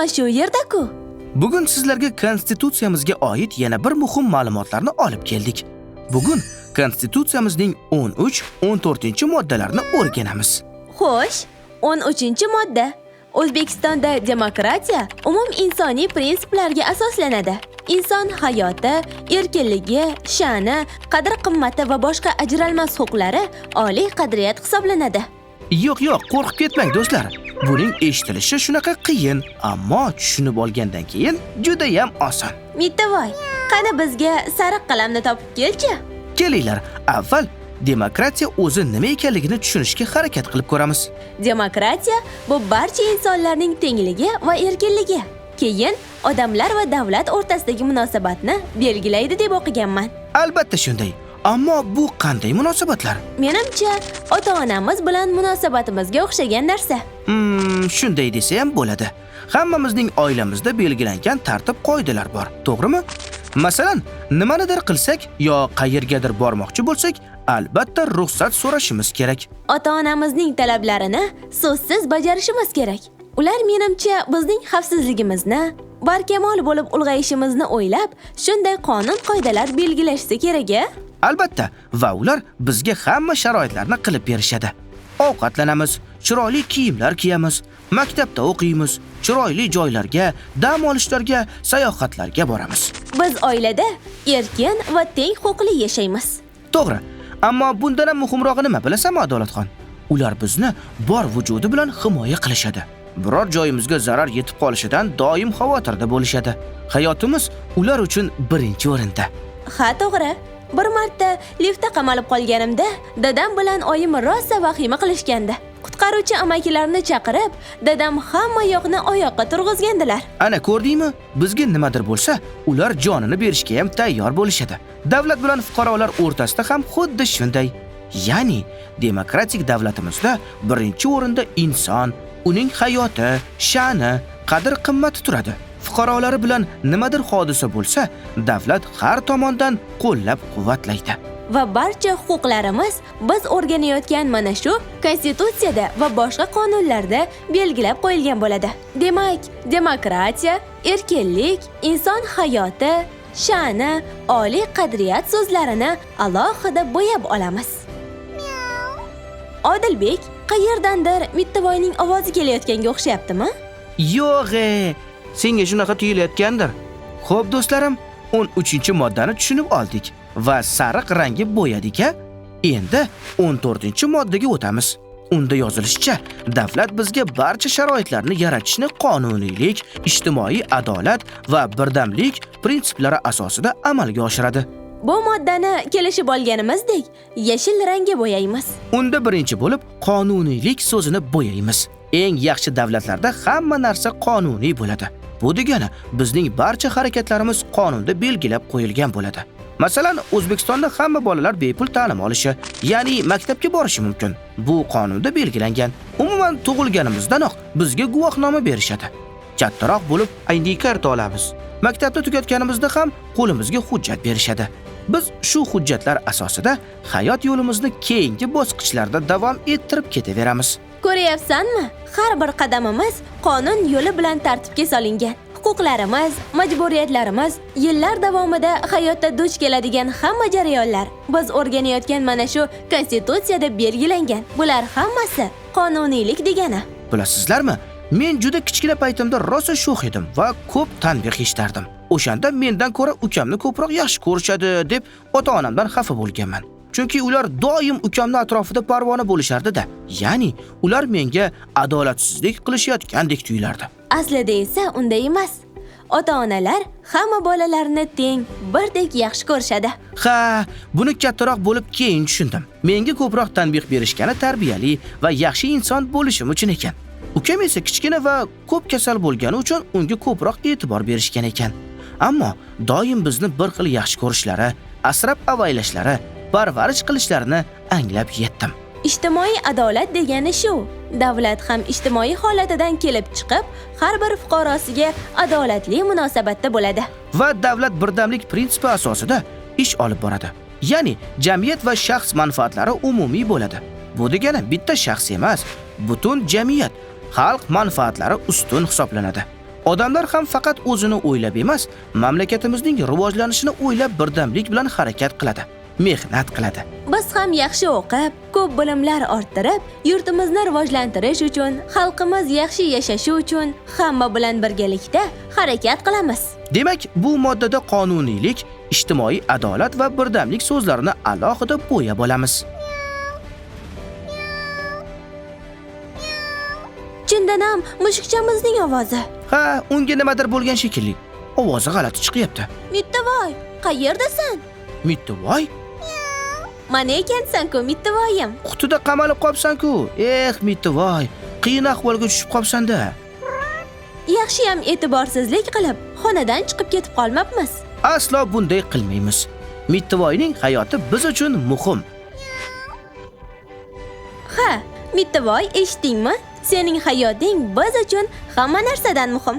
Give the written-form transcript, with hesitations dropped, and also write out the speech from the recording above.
Hamma shu yerda-ku. Bugun sizlarga konstitutsiyamizga oid yana bir muhim ma'lumotlarni olib keldik. Bugun konstitutsiyamizning 13, 14 moddalarini o'rganamiz. Xo'sh, 13-modda. O'zbekistonda demokratiya umuminsoniy prinsiplarga asoslanadi. Inson hayoti, erkinligi, sha'ni, qadr-qimmati va boshqa ajralmas huquqlari oliy qadriyat hisoblanadi. Yo'q, yo'q, qo'rqib ketmang do'stlar. Buning eshitilishi shunaqa qiyin, ammo tushunib olgandan keyin juda ham oson. Mittivoy, qani bizga sariq qalamni topib kelchi? Kelinglar, avval demokratiya o'zi nima ekanligini tushunishga harakat qilib ko'ramiz. Demokratiya bu barcha insonlarning tengligi va erkinligi. Keyin odamlar va davlat o'rtasidagi munosabatni belgilaydi deb o'qiganman. Albatta shunday. Ammo bu qanday munosabatlar? Menimcha, ota-onamiz bilan munosabatimizga o'xshagan narsa. Shunday desa ham bo'ladi. Hammamizning oilamizda belgilangan tartib-qoidalar bor, to'g'rimi? Masalan, nimanidir qilsak yo qayergadir bormoqchi bo'lsak, albatta ruxsat so'rashimiz kerak. Ota-onamizning talablarini so'zsiz bajarishimiz kerak. Ular menimcha bizning xavfsizligimizni, barkamol bo'lib ulg'ayishimizni o'ylab, shunday qonun-qoidalar belgilashsa kerak-a? Albatta, va ular bizga hamma sharoitlarni qilib berishadi. Ovqatlanamiz, chiroyli kiyimlar kiyamiz, maktabda o'qiymiz, chiroyli joylarga, dam olishlarga, sayohatlarga boramiz. Biz oilada erkin va teng huquqli yashaymiz. To'g'ri, ammo bundan ham muhimrog'i nima bilasanmi, Adolatxon? Ular bizni bor vujudi bilan himoya qilishadi. Biror joyimizga zarar yetib qolishidan doim xavotirda bo'lishadi. Hayotimiz ular uchun birinchi o'rinda. Ha, to'g'ri. Bir marta liftda qamalib qolganimda dadam bilan oyim rosa vahima qilishgandi. Qutqaruvchi amakilarni chaqirib, dadam hamma yoqni oyoqqa turg'izgandilar. Ana ko'rdingmi? Bizga nimadir bo'lsa, ular jonini berishga ham tayyor bo'lishadi. Davlat bilan fuqarolar o'rtasida ham xuddi shunday. Ya'ni demokratik davlatimizda birinchi o'rinda inson, uning hayoti, sha'ni, qadr-qimmati turadi. Fuqarolari bilan nimadir hodisa bo'lsa, davlat har tomondan qo'llab-quvvatlaydi. Va barcha huquqlarimiz biz o'rganayotgan mana shu konstitutsiyada va boshqa qonunlarda belgilab qo'yilgan bo'ladi. Demak, demokratiya, erkinlik, inson hayoti, sha'ni, oliy qadriyat so'zlarini alohida bo'yab olamiz. Odilbek, qayerdandir Mittivoyning ovozi kelayotganga o'xshayaptimi? Yo'q, senga shunaqa tuyulayotgandir. Xo'p, do'stlarim, 13-moddani tushunib oldik va sariq rangga bo'yadik-a? Endi 14-moddaga o'tamiz. Unda yozilishicha, davlat bizga barcha sharoitlarni yaratishni qonuniylik, ijtimoiy adolat va birdamlik prinsiplari asosida amalga oshiradi. Bu moddani kelishib olganimizdek yashil rangga bo'yaymiz. Unda birinchi bo'lib qonuniylik so'zini bo'yaymiz. Eng yaxshi davlatlarda hamma narsa qonuniy bo'ladi. Bu degani bizning barcha harakatlarimiz qonunda belgilab qo'yilgan bo'ladi. Masalan, O'zbekistonda hamma bolalar bepul ta'lim olishi, ya'ni maktabga borishi mumkin. Bu qonunda belgilangan. Umuman tug'ilganimizdanoq bizga guvohnoma berishadi. Kattaroq bo'lib ID karta olamiz. Maktabni tugatganimizda ham qo'limizga hujjat berishadi. Biz shu hujjatlar asosida hayot yo'limizni keyingi bosqichlarda davom ettirib ketaveramiz. Ko'ryapsanmi? Har bir qadamimiz qonun yo'li bilan tartibga solingan. Huquqlarimiz, majburiyatlarimiz, yillar davomida hayotda duch keladigan hamma jarayonlar biz o'rganayotgan mana shu konstitutsiyada belgilangan. Bular hammasi qonuniylik degani. Bilasizlarmi? Men juda kichkina paytimda rosa sho'x edim va ko'p tanbeh eshitardim. O'shanda mendan ko'ra ukamni ko'proq yaxshi ko'rishadi deb ota-onamdan xafa bo'lganman. Chunki ular doim ukamni atrofida parvona bo'lishardi-da. Ya'ni ular menga adolatsizlik qilishayotgandek tuyulardi. Aslida esa unday emas. Ota-onalar hamma bolalarini teng, birdek yaxshi ko'rishadi. Ha, buni kattaroq bo'lib keyin tushundim. Menga ko'proq tanbeh berishgani tarbiyali va yaxshi inson bo'lishim uchun ekan. Ukam esa kichkina va ko'p kasal bo'lgani uchun unga ko'proq e'tibor berishgan ekan. Ammo doim bizni bir xil yaxshi ko'rishlari, asrab avaylashlari, parvarish qilishlarini anglab yetdim. Ijtimoiy adolat degani shu. Davlat ham ijtimoiy holatidan kelib chiqib, har bir fuqarosiga adolatli munosabatda bo'ladi. Va davlat birdamlik prinsipi asosida ish olib boradi. Ya'ni jamiyat va shaxs manfaatlari umumiy bo'ladi. Bu degani bitta shaxs emas, butun jamiyat, xalq manfaatlari ustun hisoblanadi. Odamlar ham faqat o'zini o'ylab emas, mamlakatimizning rivojlanishini o'ylab birdamlik bilan harakat qiladi, mehnat qiladi. Biz ham yaxshi o'qib, ko'p bilimlar orttirib, yurtimizni rivojlantirish uchun, xalqimiz yaxshi yashashi uchun hamma bilan birgalikda harakat qilamiz. Demak, bu moddada qonuniylik, ijtimoiy adolat va birdamlik so'zlarini alohida bo'yab olamiz. Chindan ham mushukchamizning ovozi. Ha, unga nimadir bo'lgan shekilli. Ovozi g'alati chiqyapti. Mittivoy, qayerdasan? Mittivoy? Mana ekansan-ku, Mittivoyim. Qutida qamalib qolibsan-ku. Eh, Mittivoy, qiyin ahvolga tushib qolibsan-da. Yaxshiyam e'tiborsizlik qilib, xonadan chiqib ketib qolmabmiz. Aslo bunday qilmaymiz. Mittivoyning hayoti biz uchun muhim. Ha, Mittivoy, eshitdingmi? Sening hayoting biz uchun hamma narsadan muhim.